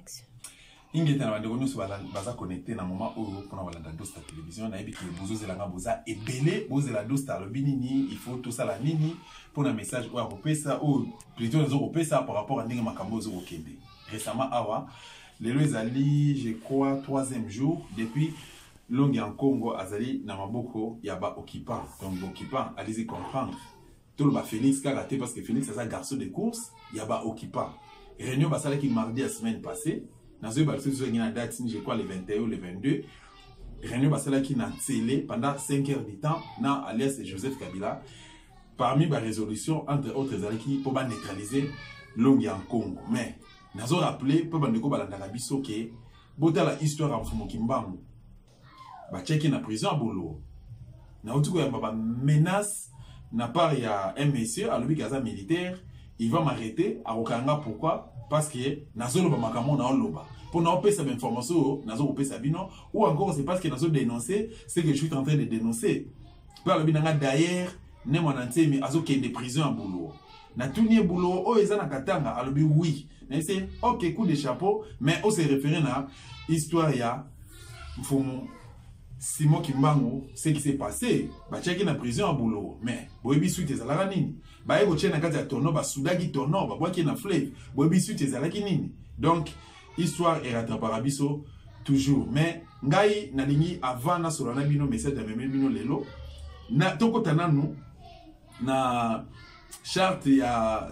Réaction. Ingeta na bandeko nyonso baza connecté na moment oyo mpona kolanda Dosta Télévision. Nayebi ke bozozela nga, boza ebele, bozela Dosta alobi nini, il faut tosala nini mpona message oyo akopesa, oyo plutôt nazo kopesa par rapport à ndenge makambo oyo ezokokende récemment awa. Lelo ezali, je crois, troisième jour depuis Longi ya Nkongo azali na maboko ya baoccupant. Donc baoccupant, allez-y comprendre, toloba Félix kaka te, parce que Félix aza garçon de course ya baoccupant. Réunion basalaki mardi ya semaine passée, nazoyeba lisusu soki na date, je crois le 21 ou le 22. Réunion basalaki na Ntsele pendant 5 heures du temps na alias Joseph Kabila. Parmi barésolution, entre autres, ezalaki mpo baneutraliser Longi ya Nkongo. Mais nazo rappeler mpo bandeko balandaka biso ke botala histoire ya Mfumu Kimbangu, batiaki na prison ya Bolowo. Nauti koyamba bamenace na part ya un monsieur, alobi ke aza militaire, il va m'arrêter, akokanga. Pourquoi? Parce que nazoloba makambo naoloba mpo naopesa bainformation oyo nazo kopesa bino, ou encore c'est parce que nazo dénoncer ce que je suis en train de dénoncer. Mpe alobi nanga d'ailleurs Ne Mwana Nsemi azokende prison ya Bolowo. Natuni ye: Bolowo oyo eza na Katanga? Alobi oui. Nayese ok, coup de chapeau, mais ose référé na histoire ya Mfumu Simon Kimbangu, ce qui s'est passé, batiaki na prison ya Bolowo, mais boyebi suite ezalaka nini? Baye kotia na kati ya tonneau, basudaki tonneau, babwaki na fleuve. Boyebi suite ezalaki nini? Donc histoire erattrapaka biso toujours. Mais ngai nalingi, avant nasola na bino message amemeli bino lelo, na tokota nanu na charte ya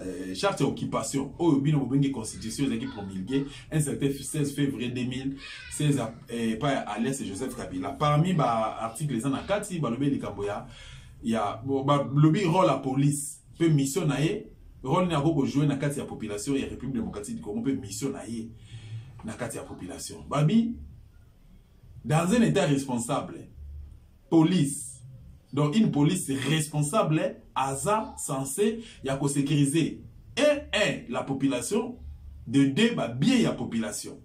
occupation oyo bino bobengi constitution, ezalaki promulgué un certain 16 février 2016 epai ya alias Joseph Kabila. Parmi baarticle eza na kati, balobi likambo ya balobi rôle ya police mpe mission na ye, rôle nini akoki kojouer na kati ya population ya République démocratique du Congo mpe mission na ye na kati ya population. Babi dans un état responsable, police, donc une police responsable aza censé ya kosécuriser un la population, de deux babien ya population.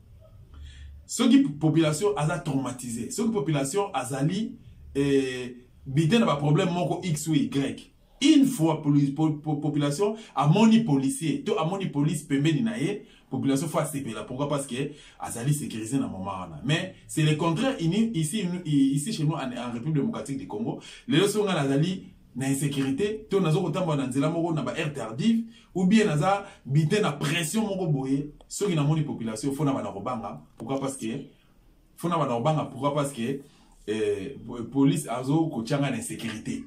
Soki population aza traumatisé, soki population azali bite na baproblème moko x ou y, une fois population amoni policier to amoni police pembeni na ye, population faut asepela. Pourquoi? Parce que azali sécurisé na moment wana. Mais c'est le contraire ici chez nous en République démocratique du Congo. Lelo soki nga nazali na insécurité to nazo kotambola na nzela moko na ba heure tardive, ou bien naza bite na pression moko boye, soki namoni population, faut na bana kobanga. Pourquoi? Parce que faut na bana kobanga. Pourquoi? Parce que police azo kotianga na insécurité.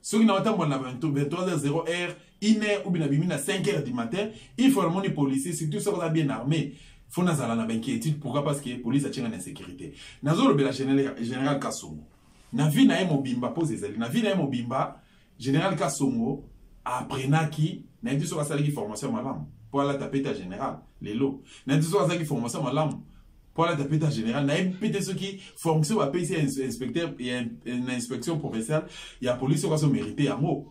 Soki na otambola na 23h0 heure, 1 heure, ou bien nabimi na 5 heures du matin, il faut namoni policier, surtout soki aza bien armé, faut nazala na bainquiétude. Pourquoi? Parce que police atianga na insécurité. Nazolobela général Kasongo na vie na ye mobimba, pose ezali na vie na ye mobimba. Général Kasongo apprenaki, nayebi soki asalaki formation malamu mpo alata pete général lelo, nayebi soki asalaki formation malamu mpo alata pete général, nayebi mpe te soki fonction bapesi ya inspecteur na inspection provinciale ya police soki azomérite yango.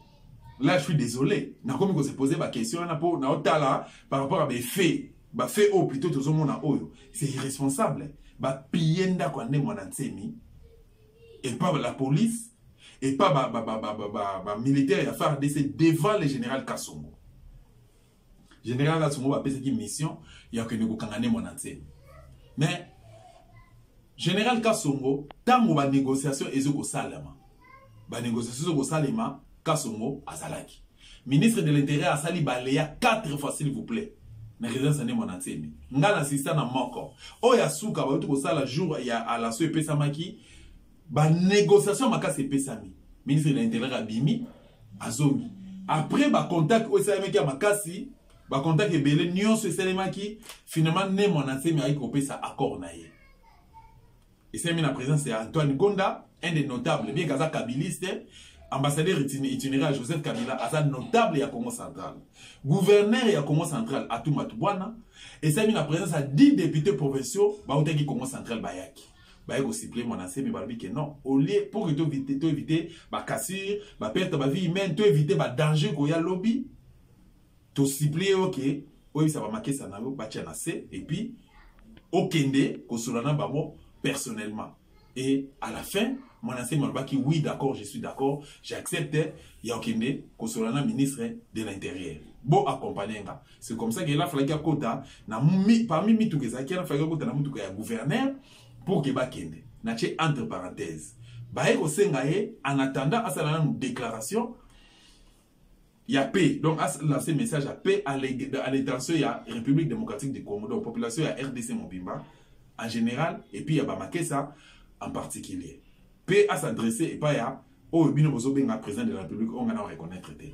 Là, je suis désolé, nakomi kose poser baquestion wana mpo naotala par rapport à baeffet, bafait oyo plutôt tozomona oyo, c'est irresponsable. Bapille ndako ya nde Mwana Nsemi et pas la police et pas bamilitaire ya FARDC devant le général Kasongo. Général Kasongo bapesaki mission ya kokende kokanga nde Mwana Nsemi. Mais général Kasongo, ntango banégociation ezokosalema, banégociation ezokosalema, Kasongo azalaki ministre de l'Intérieur, asali baleya 4 fois, s'il vous plaît, na résidence ya nde Mwana Nsemi. Nga na assista na moko oyo asuka bauti kosala jour ya alaso, epesamaki banégociation makasi epesami, ministre de l'Intérieur abimi, azongi après bacontact oyo esalemaki ya makasi, bacontact ebele nyonso esalemaki. Finalement ne Mwana Nsemi ayaki kopesa accord na ye, esalemi na présence ya Antoine Gonda, un des notables, bien qu'aza kabiliste, ambassadeur itinérant Joseph Kabila, aza notable ya Congo Central, gouverneur ya Congo Central Atou Matubuana. Esalemi na présence ya 10 députés provinciaux bautaki Congo Central, bayaki baye kosupplier Mwana Nsemi. Balobi ke non, au lieu pour que toéviter bacassure, baperte bavie humaine, toéviter badanger koya lobi, tosupplier yo ke oyebisa bamakesa na yo batia na se et puis okende kosola na bango personnellement. Et à la fin Mwana Nsemi alobaki: oui, d'accord, je suis d'accord, j'accepte ya okende kosola na ministre de l'Intérieur. Bo accompagner nga. C'est comme ça que là falaki akota na mi, parmi mituka ezalaki wana falaki akota na mutuka ya gouverneur pour que bakende. Natie entre parenthèses. Baye kosenga ye en attendant asala nanu déclaration ya paix. Donc a lancer message ya paix à l'intention ya République démocratique du Congo, donc population ya RDC mobimba en général et puis ya ba Makesa en particulier. Paix à s'adresser et pas ya oyo bino bozobenga président de la République oyo nga na reconnaître te.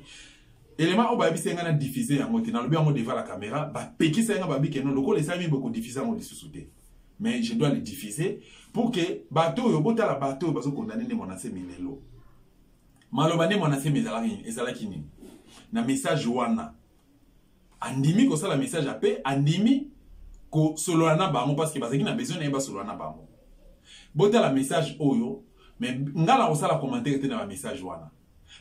Élément oyo bayebisi nga na diffuser yango te, nalobi yango devant la caméra, bapekisa nga babi ke non, lokola esalemi bokodiffuser yango lisusu te. Mais je dois le diffuser pour que bato oyo botala bato oyo bazokondane nde Mwana Nsemi lelo. Maloba nde Mwana Nsemi ezalaki nini? Na message wana andimi kosala message ya paix, andimi kosolola na bango parce que bazalaki na besoin na ye basolola na bango. Botala message oyo, mais nga na kosala commentaire te na ba message wana.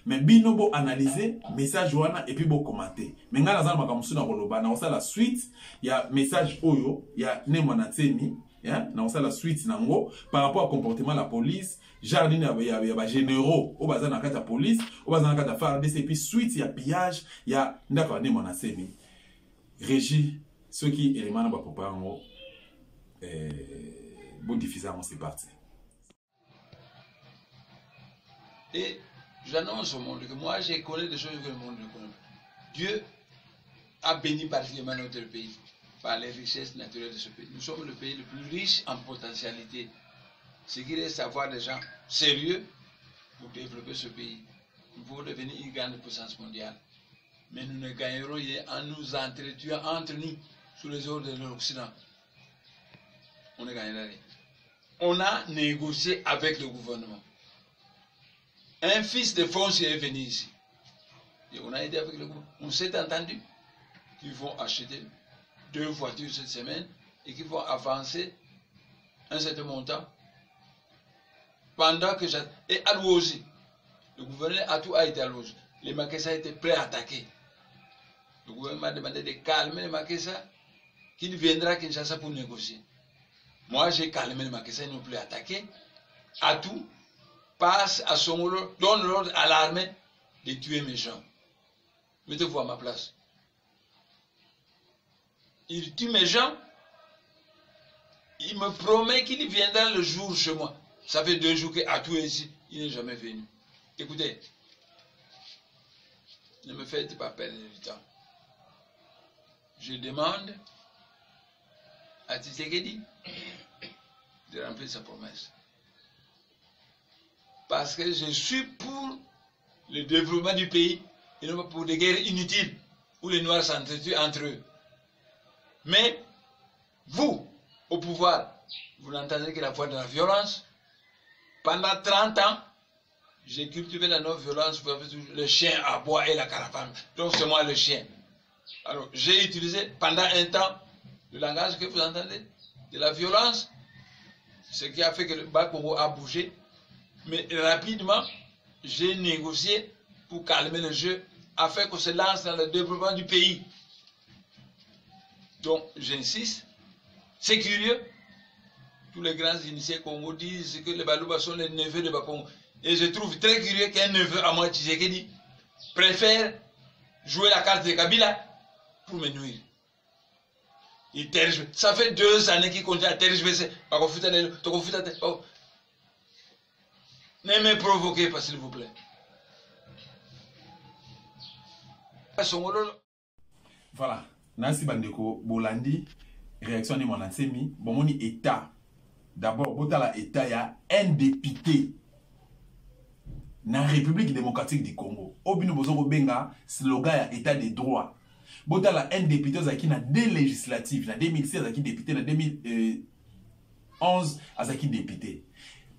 Mais bino bo analyser message wana et puis bo commenter. Mais nga naza na makambo mosusu na koloba, na kosala suite ya message oyo ya Ne Mwana Nsemi, hein, na kosala suite nango par rapport à comportement la police, genre nini ya ba généraux oyo baza na kati ya police, oyo baza na kati ya FARDC, et puis suite ya pillage ya ndako ya Ne Mwana Nsemi. Régie, soki élément na ba papa yango, bo diffuser yango, c'est parti. Et j'annonce au monde que moi, je connais des choses que le monde ne connaît pas. Dieu a béni particulièrement notre pays par les richesses naturelles de ce pays. Nous sommes le pays le plus riche en potentialité. Ce qui reste à voir des gens sérieux pour développer ce pays. Nous pouvons devenir une grande puissance mondiale. Mais nous ne gagnerons rien en nous entretuant entre nous sous les ordres de l'Occident. On ne gagnera rien. On a négocié avec le gouvernement. Un fils de foncier est venu ici. Et on a été avec le gouvernement. On s'est entendu qu'ils vont acheter 2 voitures cette semaine et qu'ils vont avancer un certain montant. Pendant que j'attends. Et à Luozi, le gouverneur Atou a été à Luozi. Les Makessa étaient prêts à attaquer. Le gouvernement m'a demandé de calmer les Makessa, qu'il viendra à Kinshasa pour négocier. Moi, j'ai calmé les Makessa, ils n'ont plus attaqué. Atou passe à Songolo, donne l'ordre à l'armée de tuer mes gens. Mettez-vous à ma place. Il tue mes gens. Il me promet qu'il viendra le jour chez moi. Ça fait 2 jours qu'Atou est ici. Il n'est jamais venu. Écoutez, ne me faites pas perdre du temps. Je demande à Tshisekedi de remplir sa promesse. Parce que je suis pour le développement du pays et non pas pour des guerres inutiles où les Noirs s'entretuent entre eux. Mais vous, au pouvoir, vous n'entendez que la voix de la violence. Pendant 30 ans, j'ai cultivé la non-violence, vous avez toujours le chien à bois et la caravane. Donc c'est moi le chien. Alors j'ai utilisé pendant un temps le langage que vous entendez, de la violence, ce qui a fait que le Bas-Congo a bougé. Mais rapidement, j'ai négocié pour calmer le jeu, afin qu'on se lance dans le développement du pays. Donc, j'insiste, c'est curieux. Tous les grands initiés Congo disent que les Baluba sont les neveux de Bakongo. Et je trouve très curieux qu'un neveu à moi, Tshisekedi, préfère jouer la carte de Kabila pour me nuire. Il tergiverse. Ça fait 2 années qu'il continue à tergiverser. Oh. Ne me provoquez pas, s'il vous plaît. Voilà. Nasi Bandeko, Bolandi, réaction de Mwana Nsemi. Bon, moni état. D'abord, botala état, il y a un député dans la République démocratique du Congo. Obino bozo benga slogan ya état de droit. Botala un député qui na deux législatives, na 2016 azaki député, na 2011 azaki député.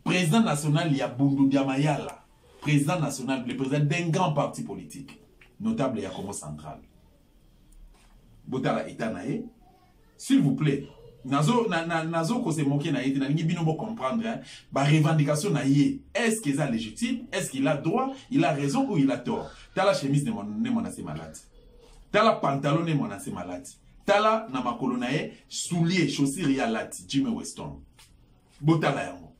Président national ya Bundu dia Mayala, président national, le président d'un grand parti politique, notable ya Congo central. Botala état na ye, s'il vous plaît. Nazo, na, na, nazo ko se moquer na ye te, nalingi bino bo comprendre, hein. Ba revendication na ye, est-ce que ça légitime? Est-ce qu'il a droit? Il a raison ou il a tort? Tala chemise de mon, ne mon assez malade. Tala pantalon ne mon assez malade. Tala na makolo na ye, soulier, chaussure ya lati, Jimmy Weston. Botala yango.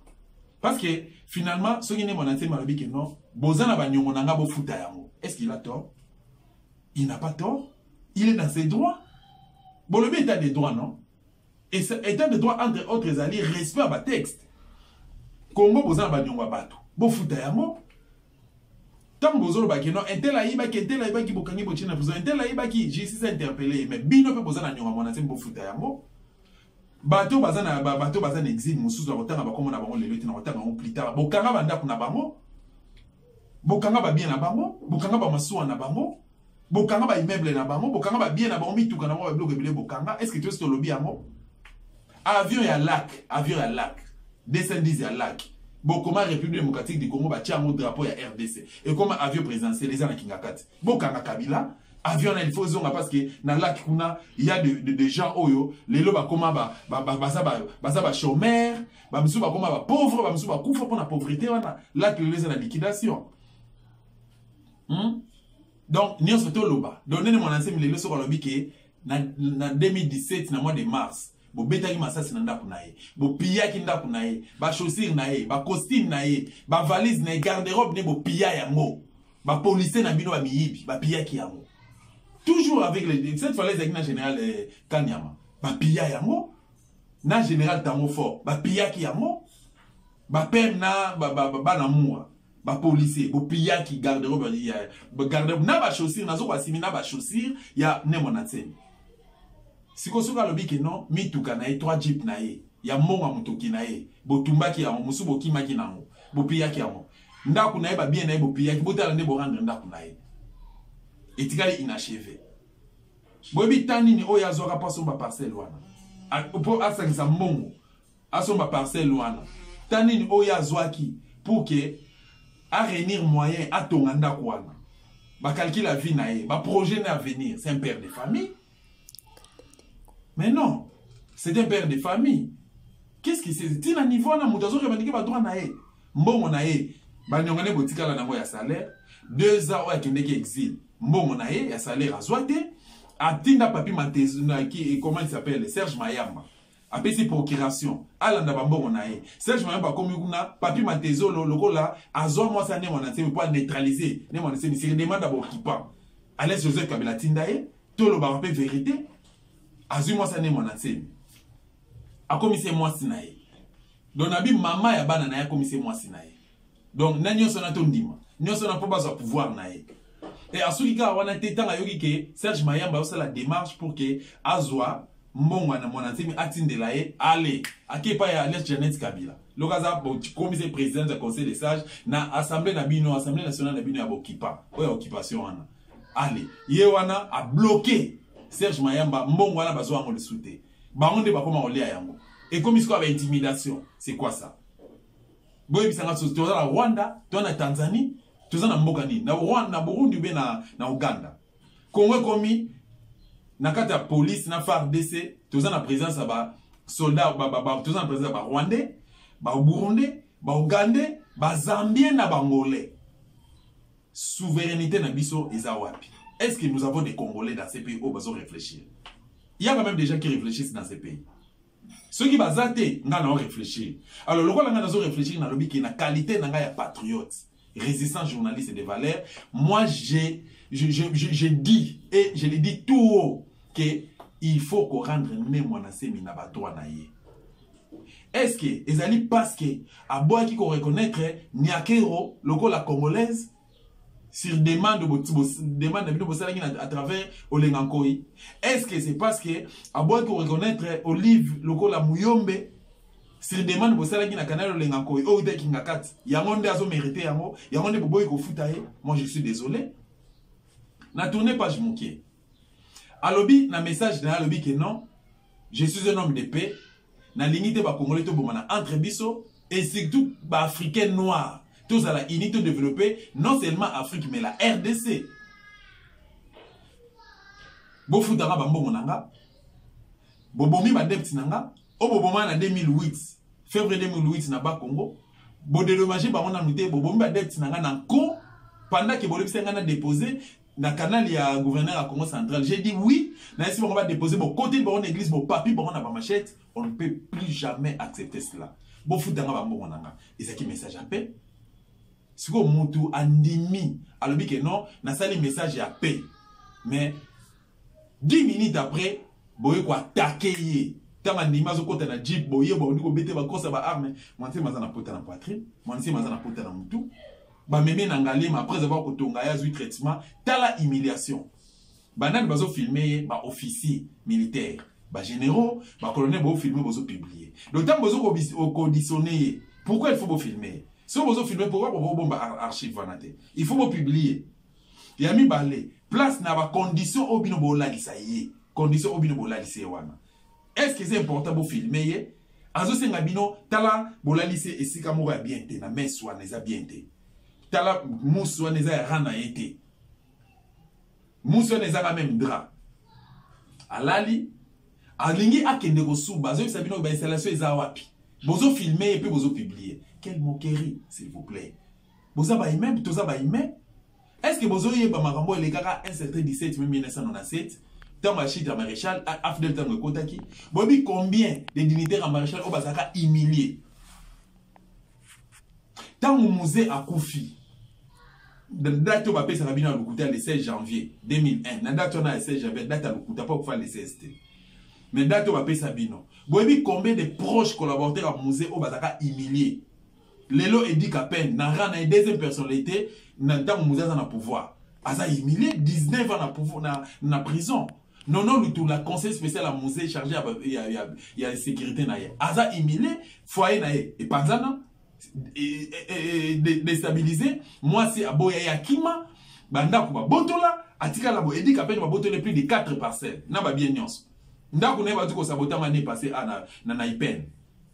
Parce que finalement, soki ne mon assez malade que non, bozana ba nyongo nanga bo futa yango. Est-ce qu'il a tort? Il n'a pas tort. Il est dans ses droits. Bolobi état de droit, non? Et état de droit, entre autres, ezali respect ya batexte. Congo boza na baniongo ya bato. Bofuta yango. Ntango bozoloba ke non, un tel ayibaki, un tel ayibaki, bokangi botie na prison, un tel ayibaki, justice a interpellé, mais bino mpe boza na niongo ya Muanda Nsemi, bofuta yango. Bato baza na ba, bato baza na exil mosusu na kotanga bakombo na bango lelo te, na kotanga yango plus tard. Bokanga bandako na bango, bokanga ba bien na bango, bokanga ba masuwa na bango, bokanga ba immeuble na bango, bokanga ba bien na bango, mituka na bango, ba biloko ebele bokanga. Est-ce que tosi tolobi yango? Avion ya lac, avion ya lac, 210 ya lac. Bokoma République démocratique du Congo, batia yango drapeau ya RDC. Ekoma avion présidentiel eza na Kingakati. Bokanga Kabila, avion na il faut zonga parce que na lac kuna il y a de gens oyo lelo bakoma ba, ba, ba, baza ba, baza ba chômeurs, ba misusu bakoma ba pauvres, ba misusu bakufa pona pauvreté wana. Lac lelo eza na liquidation. Donc nyonso toloba. Donc nene Muanda Nsemi lelo soko alobi ke na 2017 na mois de mars bobetaki masasi na ndako na ye, bopiyaki ndako na ye, ba chaussures na ye, ba costume na ye, ba valise na ye, garde-robe ne bopiya yango. Ba policiers na bino ba miyibi, ba piyaki yango. Toujours avec les, cette fois-là ezalaki na général Kanyama, ba piya yango, na général Tango Fort, ba piyaki yango, ba père na ba, ba, ba, ba na mua, ba policiers, bo piyaki garde-robe ya, ba garde-robe na ba chaussures, nazo ko asimi na ba chaussures ya Ne Muanda Nsemi. Siko soki alobi ke non, mituka na ye, 3 jeep na ye, ya mbongo ya motoki na ye, botumbaki yango, mosusu bokimaki na yango, bopiyaki yango. Ndako na ye, ba bien na ye bopiyaki, botala nde borendre ndako na ye. Etikali inachevé. Boyebi ta nini oyo azwaka mpo asomba parcelle wana? Mpo asangisa mbongo, asomba parcelle wana. Ta nini oyo azwaki pour que a réunir moyen atonga ndako wana? Ba calcul la vie na ye, ba projet na avenir, c'est un père de famille. Mais non, c'est un père de famille. Qu'est-ce qui c'est? Tina niveau na moto azo revendiquer ba droit na ye. Mbongo na ye, ba nyonga ne botikala nango ya salaire. 2 ans oyo akendeki exil. Mbongo na ye ya salaire azwa te. Atinda Papi Matezu na qui, comment il s'appelle? Serge Mayamba. Apesi procuration, alanda ba mbongo na ye. Serge Mayamba akomi kuna, Papi Matezolo lokola azwa mwasi ya Ne Muanda Nsemi po a neutraliser Ne Muanda Nsemi sur demande ya ba occupants. Alias Joseph Kabila atinda ye, tolobaka pe vérité. Azwi mwasi ya Ne Muanda Nsemi. Akomisi ye mwasi na ye. Donc nabi mama ya bana na ye akomisi ye mwasi na ye. Donc na nyonso na tondima. Nyonso na po bazwa pouvoir na ye. Et asuki kaka wana te ntango ayoki ke Serge Mayamba azosala démarche pour ke azwa mbongo na Muanda Nsemi atindela ye, ale ake epai ya alias Janet Kabila. Loka aza bokomisi président ya conseil des sages na assemblée na bino, assemblée nationale na bino ya bokipa, oyo ya occupation wana. Ale ye wana a bloqué Serge Mayamba mbongo wana bazwa yango lisusu te. Bango nde bakoma kolia yango. Ekomi sikoyo ba intimidation. C'est quoi ça? Boyebisa nga soki toza na Rwanda, toza na Tanzanie, toza na mboka nini? Na Rwanda, na Burundi ou bien na Uganda. Congo ekomi na kati ya police na FARDC, toza na présence ya ba soldats, ba, ba, ba, toza na présence ya ba Rwandais, ba Burundais, ba Ougandais, ba Zambiens na ba Angolais. Souveraineté na biso eza wapi? Est-ce que nous avons des Congolais dans ces pays où bazo réfléchir? Il y a quand même des gens qui réfléchissent dans ces pays. Ceux qui baza te, nga na réfléchir. Alors lokola nga nazo réfléchir na lobi ki na qualité na nga ya patriote, résistant journaliste de valeur, moi je dis et je le dis tout haut que il faut qu'on rende Ne Muanda Nsemi na ba droit na ye. Est-ce que ezali parce que aboyaki ko reconnaître Nyakero lokola congolaise sur demande bo, bo, demande na bino bosalaki na, à travers Olenga Nkoyi? Est-ce que c'est parce que aboyaki ko reconnaître Olive lokola Muyombe sur demande bosalaki na canal Olenga Nkoyi oyo utaki Kingakati? Yango nde azo mériter yango, yango nde boboyi kofuta ye. Moi je suis désolé. Na tourner page mokie. Alobi na message na alobi que non, je suis un homme de paix. Nalingi te ba Congolais to bomana entre biso et surtout ba Africains noirs. Tozala unis to développer non seulement Afrique mais la RDC. Bofutaka ba mbongo nanga. Bobomi ba debts nanga. O boboma na 2008, février 2008 na ba Congo. Bo dédommager bango nanu te, bobomi ba debts nanga na nko pendant que bolobisa nga na déposer na canal ya gouverneur ya Congo central. J'ai dit oui, na esi bango ba déposer bo côté bango na église bo papi bango na ba machette, on ne peut plus jamais accepter cela. Bofutanga ba mbongo nanga. Ezaki message ya paix. Siko mutu andimi alobi ke non, nasali message ya paix. Mais 10 minutes après boye koatake ye. Ntango andimi azokɔta na jeep, boye baondi kobete bakosa baarme. Mwana aza na pota na poitrine, Mwana aza na pota na mutu. Bameme na Ngaliema après avoir kotonga ye, azwi traitement. Tala humiliation. Banani bazofilme ye? Baofficier militaire, bagénéraux, bacolonel. Bofilme, bozopublie. Donc ntango bozokodisonne ye, pourquoi il faut bofilme ye? Soki bozofilme, pourquoi bobomba archive wana te? Il faut bopublie. Ya mibale, place na bacondition oyo bino bolalisa ye, condition oyo bino bolalisa ye wana, est ce que c'est important bofilme ye? Azosenga bino, tala, bolalisi esika moko ya bien te, na messe wana eza bien te. Tala musu wana, eza ya rang na ye te. Musu wana ezaka même drap. Alali, alingi akende kosuba, azoyebisa bino bainstallation eza wapi. Bozofilme ye mpe bozopublie. Quelle moquerie, s'il vous plaît! Boza bahumain, toza bahumain. Est ce que bozoyeba makambo elekaka un certain 17 mai 1997, ntango ya chute ya maréchal AFDL, ntango ekotaki? Boyebi combien de dignitaire ya maréchal oyo bazalaka humilie? Ntango Mzee akufi, date oyo bapesaka bino ya lokuta, le 16 janvier 2001, na date wana ya 16 janvier, date ya lokuta mpo akufa le 16 te, mais date oyo bapesa bino, boyebi combien de proches collaborateurs ya Mzee oyo bazalaka humilie? Lelo Eddy Kapend, na rang na ye, deuxième personnalité na ntango Mzee aza na pouvoir, aza humilie, 19 ans na, pouvoir, na prison. Nono Lutula, conseil spécial ya Mzee, chargé ya sécurité na ye, aza humilie. Foyer na ye epanzana, déstabilisé. Mwasi aboya ye, akima bandako, babotola, atikala bo. Eddy Kapend, babotole plus de 4 parcelles na babien nyonso. Ndako na ye bati kosabotanga année passé a na Ipene,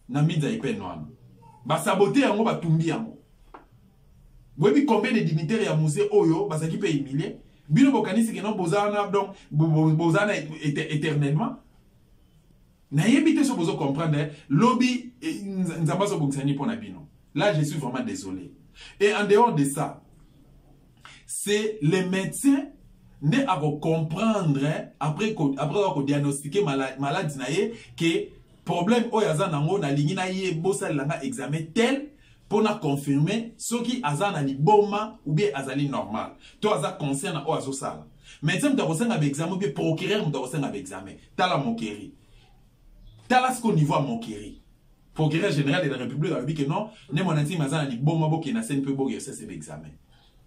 na Minza Ipene wana, basabote yango, batumbi yango. Boyebi combien de dignitaire ya Mzee oyo bazalaki mpe humilie? Bino bokanisi ke non, boza wana, donc boza wana éternellement? Nayebi te so bozo comprendre. Lobi Nzambe azobongisa nini mpo na bino? Là, je suis vraiment désolé. Et en dehors de ça, c'est les médecins nde akocomprendre après akodiagnostiquer maladie na ye, ke problème oyo aza nango, nalingi na ye bosalela nga examen tel mpona confirmer soki aza na liboma ou bien azali normal to aza conscient na oyo azosala. Médecin moto akosenga baexamen ou bien procureur moto akosenga baexamen? Tala moquerie, tala siko niveau ya moquerie. Procureur général de la République alobi ke non, Ne Muanda Nsemi aza na liboma, bokende na sene mpe bokesese baexamen.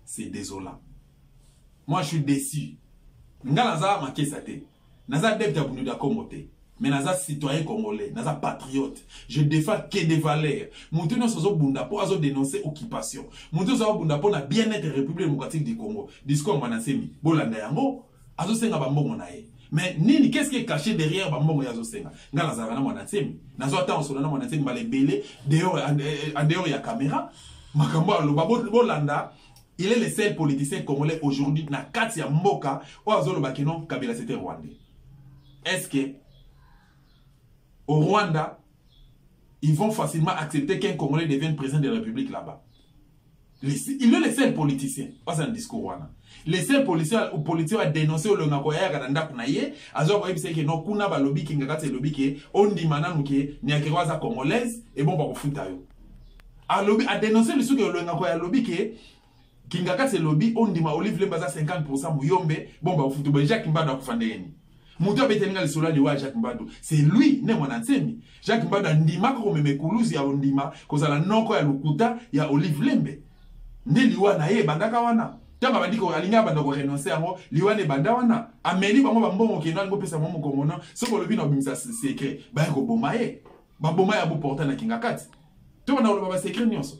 C'est désolant. Moi, je suis déçu. Nga naza makesa te, naza adepte ya Bundu ya Congo te, mais naza citoyen congolais, naza patriote. Je défends que des valeurs. Motu nyonso azobunda mpo azodénoncer occupation, motu nyonso azobunda mpo na bien-être République démocratique du Congo. Discours ya Muanda Nsemi, bolanda yango. Azosenga bambongo na ye, mais nini? Qu'est-ce qui est caché derrière bambongo ye azosenga? Nga nazalaka na Muanda Nsemi, nazwa ntango solo na Muanda Nsemi mbala ebele en dehors ya caméra. Makambo aloba, bolanda. Il est le seul politicien congolais aujourd'hui na kati ya mboka oyo azoloba ke non, Kabila, c'était rwandais. Est-ce que au Rwanda, ils vont facilement accepter qu'un Congolais devienne président de la République là-bas? Il est le seul politicien asa na discours wana, le seul politicien a dénoncé olonga koyayaka na ndako na ye, azwa koyebisa ke non, kuna balobi kinga kati elobi ke ondima nanu ke Nyakeru aza congolaise, ebon bakofuta yo. Alobi, adénonce lisusu ke olonga koya alobi ke kinga kati elobi ondima Olive Lembe aza 50 muyombe, bon bakofuta boye. Jacques Mbado akufa ndenge nini? Moto abeteli nga lisolo ya liwa ya Jacques Mbado, c'est lui Ne Muanda Nsemi. Jacques Mbado andimaka komema ekuluzu ya ondima kozala noko ya lokuta ya Olive Lembe. Nde liwa na ye ebandaka wana. Ntango abandi, alingi abanda korenonce yango, liwa na ebanda wana. Ameli bango bambongo, kendo alingi opesa bango mokongo. No, soki olobi na obimisa secret, baye koboma ye. Baboma ya boporta na kinga kati. To banda koloba basecret nyonso.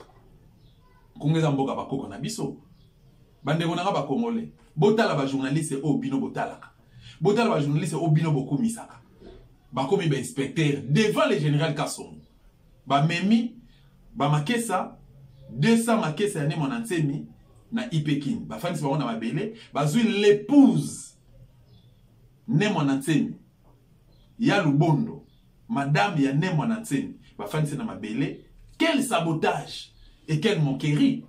Kongo eza mboka bakoko na biso. Bandeko na nga bacongolais, botala bajournaliste oyo bino botalaka, botala bajournaliste oyo bino bokumisaka, bakomi bainspecteur devant le général Kasongo. Bamemi bamakesa 200 makesa ya Ne Muanda Nsemi na Ipekin, bafandisi bango na mabele, bazwi l'épouse Ne Muanda Nsemi ya Lubondo, madame ya Ne Muanda Nsemi, bafandisi na mabele. Quel sabotage et quelle moquerie!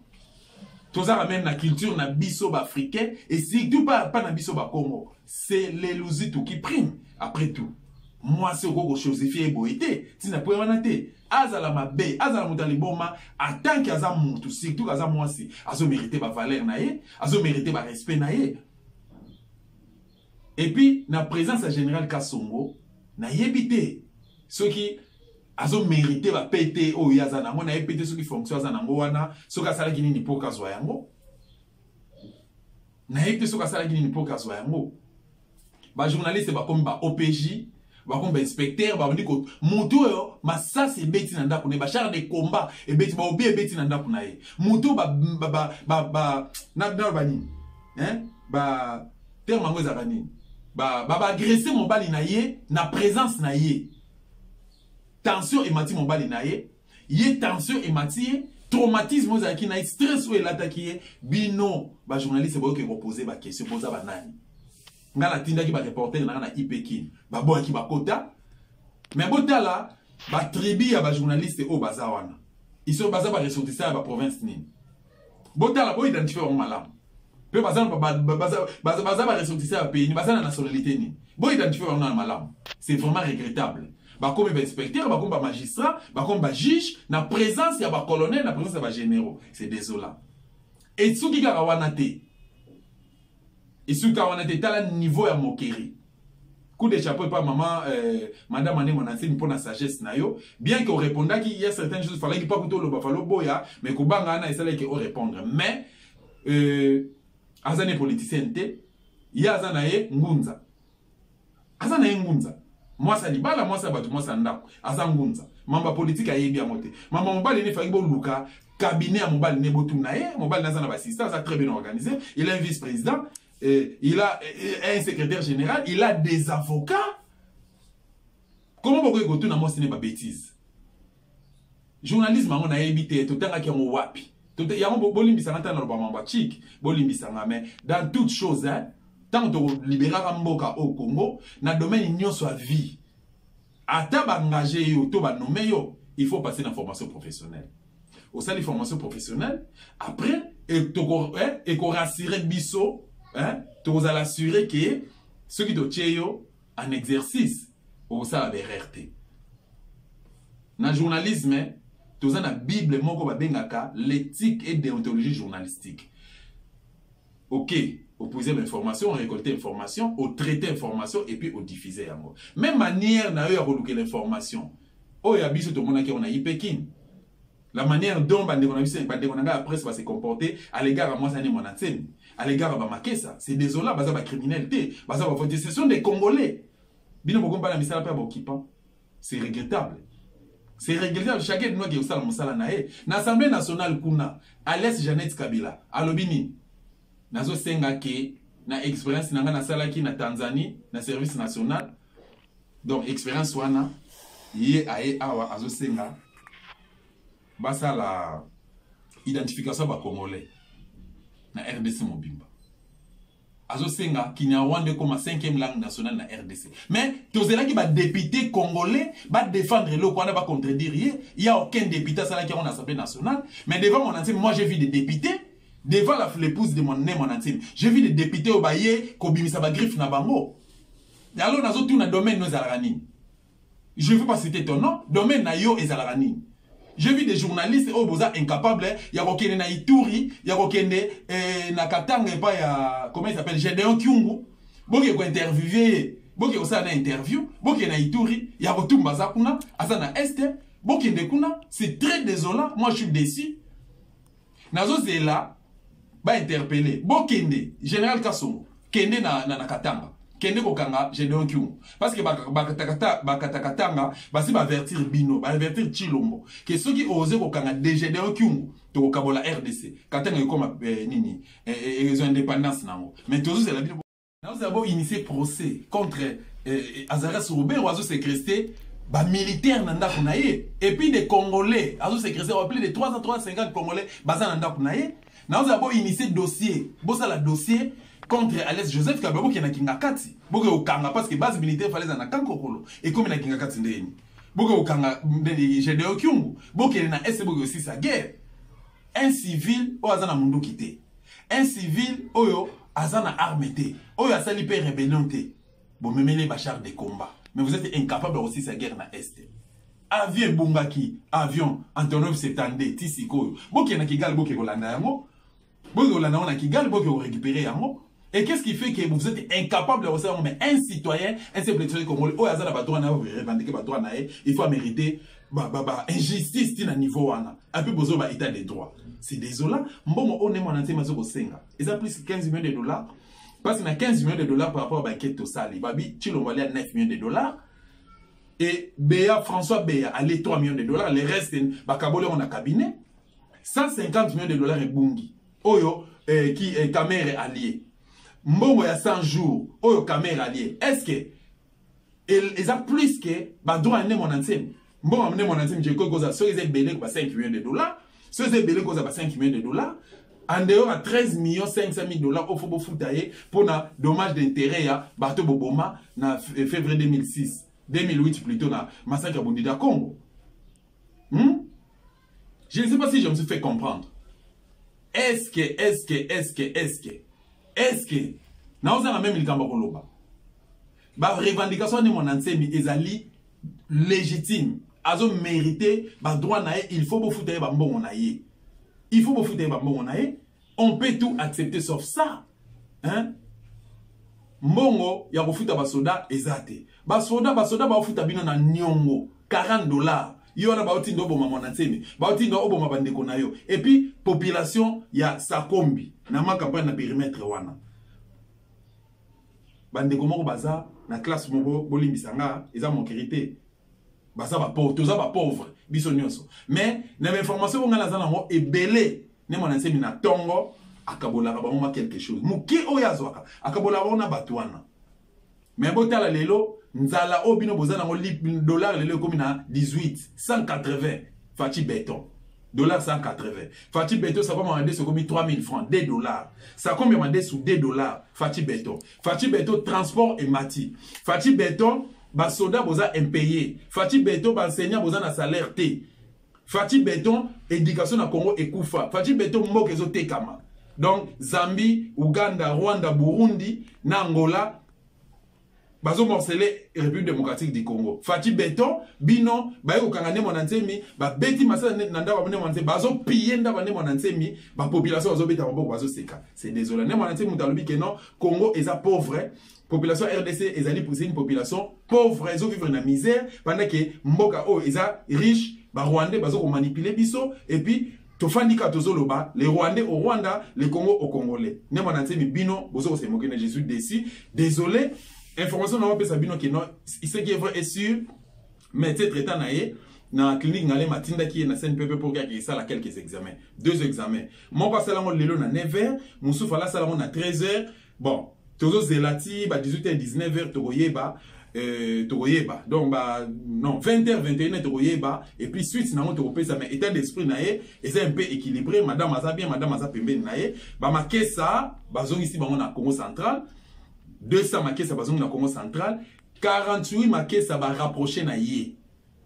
Tozala même na culture na biso baafricain et surtout pas na biso bakongo, c'est l'eluzitu qui prime. Après tout, mwasi okoki kochosifier ye boye te. Ntina po wana te, azala mabe, azala moto ya liboma, atanke aza motu, surtout aza mwasi, azomérite bavaleur na ye, azomérite barespect na ye. Et puis na présence ya général Kasongo, nayebi te soki azo mériter ba PT oyo ye aza nango, nayebi te soki fonction aza nango wana, soki asalaki nini mpo kazwa yango. Nayebi te soki asalaki nini mpo kazwa yango. Ba journaliste bakomi ba OPJ, bakomi ba inspecteur, babandi ko moto oyo masasi ebeti na ndako na ye, ba char de combat ebeti, ba obi ebeti na ndako na ye. Moto ba ba ba ba, ba na na ba nini? Hein? Ba terme yango ezalaka nini? Ba ba ba agresser mobali na ye na présence na ye. Tension emati mobali na ye, ye tension emati ye, traumatisme oyo ezalaki na ye, stress oyo elataki ye. Bino ba journaliste boyoki koposer ba question, boza ba nani? Nga natindaki ba reporter na nga na IP Kin, baboyaki bakota. Mais botala ba tribu ya ba journaliste oyo baza wana, ils sont baza ba ressortissants ya ba province nini? Botala, bo identifier bango malamu. Pe baza ba, baza, baza, baza ba ressortissants ya pays, baza na nationalité nini? Bo identifier bango na malamu. C'est vraiment regrettable. Bakomi ba inspecteur, bakomi ba magistrat, bakomi ba juge na présence ya ba colonel, na présence ya ba généraux. C'est désolant. Et soki kaka wana te, esuki kaka wana te, tala niveau ya moquerie. Coup de chapeau pas maman, madame Anne Monasimi pour la sagesse na yo. Bien qu'on répondaki, il y a certaines choses, fallait pas kuto loba, fallait boya, mais kobanga na esala que o répondre. Mais azane politicien te, ya azana ye ngunza. Azana ye ngunza. Mwasa libala, mwasa batu, mwasa ndako. Aza ngunza. Mamba politique ayebi yango te. Mamba mobali ne fallait boluka cabinet ya mobali ne botuna ye, mobali naza na ba assistant, aza très bien organisé, il a un vice-président. Et il a un secrétaire général, il a des avocats. Comment beaucoup écouter na moi ce n'est pas bêtise. Journalisme on a évité tout un qui ont wapi. Tout ya ngo bolimbisa nga tana loba mamba chic, bolimbisa nga mais dans toutes choses hein, tant to libérer mboka au Congo na domaine nyonso ya vie. Ata ba engager yo to ba nommer yo, il faut passer dans formation professionnelle. Au sali formation professionnelle, après et toko, hein, et ko rassurer biso, hein, to za l'assurer que ceux qui to tieyo en exercice au sala BRRT. Na journalisme, toza na Bible moko ba bengaka l'éthique et déontologie journalistique. OK, opposer l'information, récolter l'information, au traiter l'information et puis au diffuser yango. Même manière na yo ya koluka l'information. Oyo ya biso tomonaki on a Ipekin. La manière dont bandeko na biso, bandeko na nga presse va se comporter à l'égard à moi sani mwana tsemi, à l'égard à Bamakesa, c'est désolant, baza ba criminel te, baza ba voter, ce sont des Congolais. Bino boko bana misala pe ba occupant. C'est regrettable. C'est regrettable, chacun de nous qui osala musala na ye. Na Assemblée nationale kuna, alias Jeannette Kabila, alobi nini? Nazo senga ke na expérience na nga nasalaki na Tanzanie, na service national. Donc expérience wana ye aye awa azosenga basala identification ba Congolais na RDC mobimba. Azosenga Kinyarwanda comme 5e langue nationale na RDC. Mais tozelaki ba député congolais ba défendre eloko wana, ba contredire ye. Il y a aucun député asalaki yango na Assemblée nationale. Mais devant mon antime, moi j'ai vu des députés devant l'épouse de mon nez, mon antime. J'ai vu des députés au baye kobimisa ba griffe na bango. Alors nazo tout na domaine no ezalaka nini? Je veux pas citer ton nom, domaine na yo ezalaka nini? J'ai vu des journalistes oyo boza incapable ya kokende na Ituri, ya kokende na Katanga epai ya comment il s'appelle, Gédéon Kyungu, boke ko interviewer ye, boke kosala na interview, boke na Ituri, ya kotumba aza kuna, aza na Est, bokende kuna, c'est très désolant, moi je suis déçu. Nazozela ba interpeller, bokende Général Kasongo, kende na Katanga. Kende kokanga Gédéon Kyungu. Parce que bakatakatanga, basi ba avertir bino, ba avertir Tshilombo. Que ceux qui osent kokanga de Gédéon Kyungu, to kokabola RDC. Katanga ekoma nini, ils ont indépendance nango. Mais tozo c'est la bino. Nous avons initié procès contre Azarias Robert, azo séquestré ba militaire na ndako na ye. Et puis des Congolais, azo séquestré plus de 350 Congolais baza na ndako na ye. Nous avons initié dossier, bosa la dossier contre Alex Joseph Kabila qui na Kingakati. Boke okanga parce que base militaire fallait na Kankokolo et comme na Kingakati ndeni. Boke okanga ndeni Gédéon Kyungu. Boke na est boke aussi sa guerre. Un civil oyo aza na munduki te. Un civil oyo aza na arme te. Oyo asali pe rébellion te. Bo memele ba chars de combat. Mais vous êtes incapable aussi sa guerre na est. Avion bungaki, avion Antonov 72 tisikoyo. Boke na Kigali boke kolanda yango. Boke kolanda yango na Kigali boke ko récupérer yango. Et qu'est-ce qui fait que vous êtes incapable de recevoir mais un citoyen, un simple citoyen congolais, oyo aza na ba droit na revendiquer ba droit na ye, il faut mériter ba ba ba injustice tina niveau wana. Et puis bozo ba état de droit. C'est désolant. Mbongo oyo Ne Muanda Nsemi azo kosenga. Eza plus 15 millions de dollars. Parce que na 15 millions de dollars par rapport à ba enquête tosali, babi Tshilombo alia 9 millions de dollars. Et Béa, François Béa, allait 3 millions de dollars. Le reste, bakaboli on a cabinet. 150 millions de dollars ebungi. Oyo, eh, qui eh, Kamerhe alie. Mbongo ya 100 jours, oyo Kamerhe alie. Est-ce que eza plus que ba droit Ne Muanda Nsemi? Mbongo Ne Muanda Nsemi, je crois que soki eza ebele ba 5 millions de dollars, soki eza ebele kozala ba 5 millions de dollars, en dehors à 13 millions 500 000 dollars oyo faut bofuta ye mpona dommage d'intérêt ya bato boboma na février 2006 2008 plutôt na massacre ya Bundida Congo. Je ne sais pas si je me suis fait comprendre. Est-ce que, est-ce que, est-ce que, est-ce que, est-ce que, naozanga même likambo koloba. Ba revendication Ne Muanda Nsemi ezali légitime. Azo mérité ba droit na ye, il faut bofuta ye ba mbongo na ye. Il faut bofuta ye ba mbongo na ye. On peut tout accepter sauf ça. Hein? Mbongo ya kofuta basoda eza te. Basoda basoda baofuta bino na niongo 40 dollars. Yo wana baotinda oboma Muanda Nsemi, baotinda oboma bandeko na yo. Et puis population ya Sakombi na ma campagne na périmètre wana. Bandeko moko baza na classe moko, bolimbisa nga, eza moquerie te. Baza bapauvre, toza bapauvre biso nyonso. Mais na bainformation oyo ngai naza nango ebele, Ne Muanda Nsemi na ntongo akabolaka bango ma quelque chose moke oyo azwaka, akabolaka bango na bato wana. Mais botala lelo nzala oyo bino boza nango. Dollar lelo ekomi na 18 180. Fatshi Béton, dollar 180. Fatshi Béton, sakombi madesu ekomi 3000 francs, 2 dollars. Sakombi madesu, 2 dollars. Fatshi Béton, Fatshi Béton, transport emati. Fatshi Béton, basoda boza impayé. Fatshi Béton, baenseignant boza na salaire te. Fatshi Béton, éducation na Congo ekufa. Fatshi Béton, mboka ezotekama. Donc Zambie, Uganda, Rwanda, Burundi na Angola bazomorceler République démocratique du Congo. Fatshi Béton, bino baye kokanga Ne Muanda Nsemi, babeti masala na ndako ya Ne Muanda Nsemi, bazopiller ndako ya Ne Muanda Nsemi, bapopulation bazobeta maboko, bazoseka. C'est désolé. Ne Muanda Nsemi moto alobi ke non, Congo eza pauvre, population RDC ezali pour une population pauvre, ezovivre na misère pendant que mboka oyo eza riche, barwandais bazokomanipuler biso. Et puis tofandi kaka tozoloba: les Rwandais au Rwanda, le Congo au Congolais. Ne Muanda Nsemi, bino bozokose moquer. Je suis déçu, désolé. Information na opesa bino ke non, ce qui est vrai est sûr, médecin traitant na ye na clinique Ngale matindaki ye na CNPP pour kaka esala quelques examens, deux examens. Moko asala yango lelo na 9h, mosusu ala asala yango na 13h. Bon, tozozela ti ba 18h, 19h, tokoyeba, tokoyeba. Donc ba non, 20h, 21h tokoyeba. Et puis suite nango tokopesa. Mais état d'esprit na ye eza un peu équilibré. Madame aza bien, madame aza pembeni na ye. Bamakesa bazongisi bango na Congo Central. 200 makesa bazongi na Congo Central. 48 makesa barapproche na ye,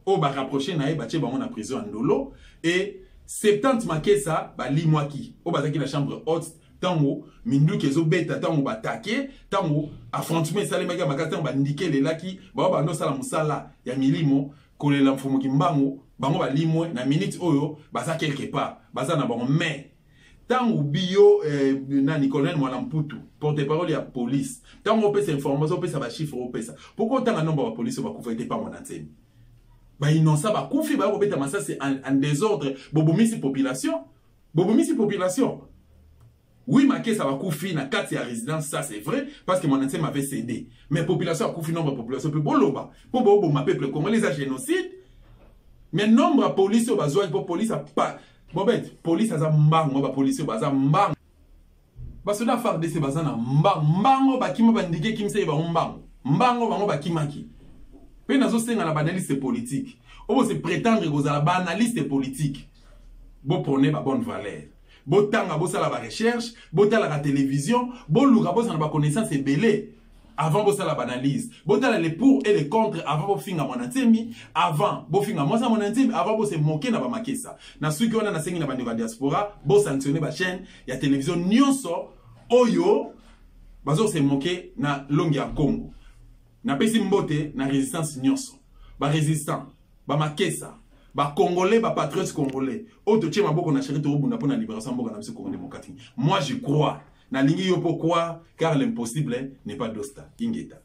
oyo barapproche na ye, batie bango na prison ya Ndolo. Et 70 makesa balimwaki, oyo bazalaki na chambre haute ntango minduki ezobeta, ntango batake, ntango affrontement esalemaki ya makasi, ntango bandike elelaki bao bando osala mosala ya milimo kolela mfumuki mbangu, bango balimwe. Na minute oyo baza quelque part, baza na bango. Mais ntango biyo nani, colonel Mwana Mputu, porte parole ya police, ntango opesa information, opesa bachiffre, opesa poko otanga nombre ya bapolice oyo bakufa ete pa Muanda Nsemi, bainnocent bakufi, baya kobeta masasi en désordre, bobomisi population, bobomisi population. Oui, makesa bakufi na kati ya résidence, ça c'est vrai, parce que Muanda Nsemi avait cédé. Mais population akufi, nombre ya population mpe boloba mpo boboma peuple congolais, eza génocide. Mais nombre ya police oyo bazwaki, mpo police apa bobet, police aza mbango, bapolisi oyo baza mbango, basoda FARDC baza na mbango, mbango bakima, bandiki ekimisa ye bango mbango mbango, bango bakimaki. Mpe nazosenga na baanalyste politique oyo bose prétendre kozala baanalyste politique, boprôner babonne valeur, botanga, bosala barecherche, botalaka télévision, boluka, bozala na baconnaissance ebele avant bosala baanalyse, botala les pour et les contre avant bofinga Muanda Nsemi, avant bofinga mwasi ya Muanda Nsemi, avant bose moquer na bamakesa. Na suki wana, nasengi na bandeko ya diaspora, bosanctionne bachaîne ya télévision nyonso oyo bazose moquer na longi ya Congo. Napesi mbote na résistance nyonso, barésistant, bamakesa, bacongolais, bapatriote congolais oyo totie maboko na chéri, tokobunda mpo na libération mboka na biso Congo démocratique. Moi je crois Nalingi yo po croire car l'impossible n'est pas dosta. Ingeta.